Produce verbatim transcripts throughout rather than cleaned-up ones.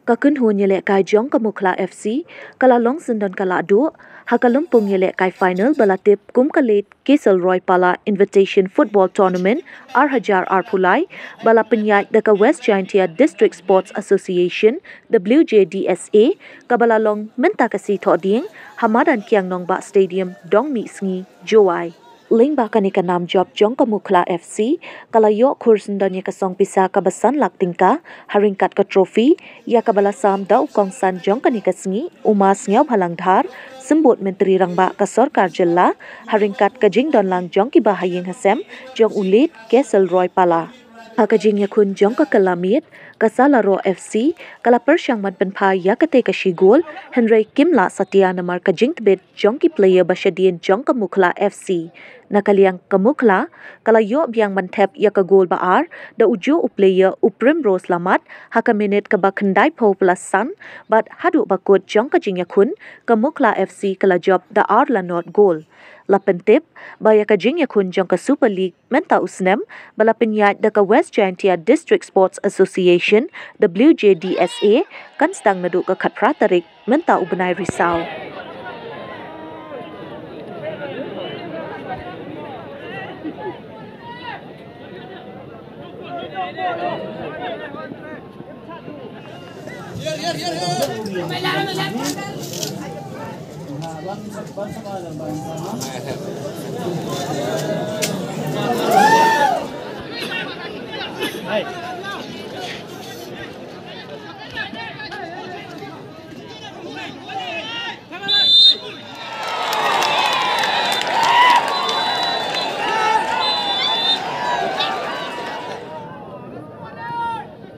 Ka kynhun ïalehkai jong ka Mukhla F C ka la long syndon ka la duh ha ka lympung ïalehkai final ba la tip kum ka Late Keselroy Pala Invitation Football Tournament ar hajar arphew lai, ba la pynïaid da ka West Jaintia District Sports Association, W J D S A, kaba la long mynta ka Sngi Thohdieng ha madan Kiang Nangbah Stadium, Dongmihsngi, Jowai. Lyngba kane ka nam jop jong ka Mukhla F C ka la ïoh khur syndon ïa ka song pisa kaba san lak tyngka ha ryngkat ka trophy, ïa kaba la sam da u kongsan jong kane ka sngi, u Ma Sniawbhalang Dhar, Symbud Myntri Rangbah ka Sorkar Jylla, ha ryngkat ka jingdon lang jong ki bahaïing hasem jong u Late Keselroy Pala. Ha ka jingïakhun jong ka kylla miet, ka Salaroh F C ka la pyrshang ban pynphai ïa katei ka shi gol, hynrei kim lah satia namar ka jingtbit jong ki player ba shadien jong ka Mukhla F C. Na ka liang ka Mukhla ka la ïoh biang ban thep ïa ka gol ba ar da u juh u player u Primrose Lamat ha ka minit kaba khyndaiphew plus san, bad haduh ba kut jong ka jingïakhun ka Mukhla F C ka la jop da ar la not gol. La pyntip ba ïa ka jingïakhun jong ka Super League mynta u snem ba la pynïaid da ka West Jaintia District Sports Association, W J D S A, kan sdang naduh ka khatphra tarik mynta u bnai Risaw.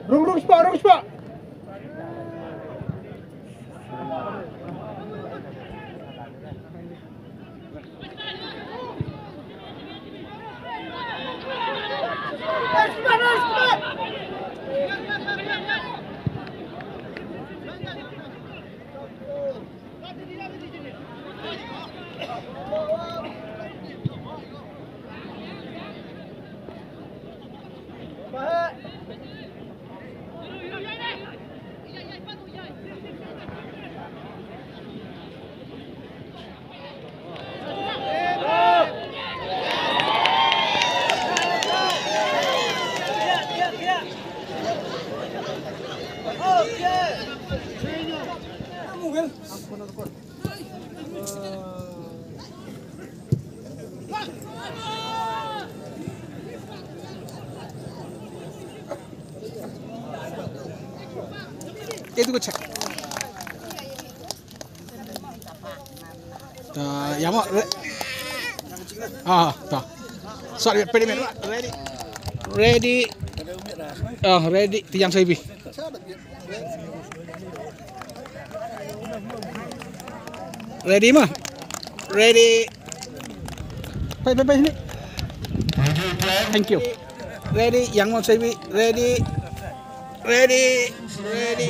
Rung, rung spot, rung spot. Itu ko check. Ta, ya mo. Re- ah, ta. Sorry, pwede mo. Ready. Ready. Ah, ready. Tiang saya bi. Ready mo? Ready. Pai, pai, pai sini. Thank you. Ready, yang mau saya bi. Ready. Ready. Ready.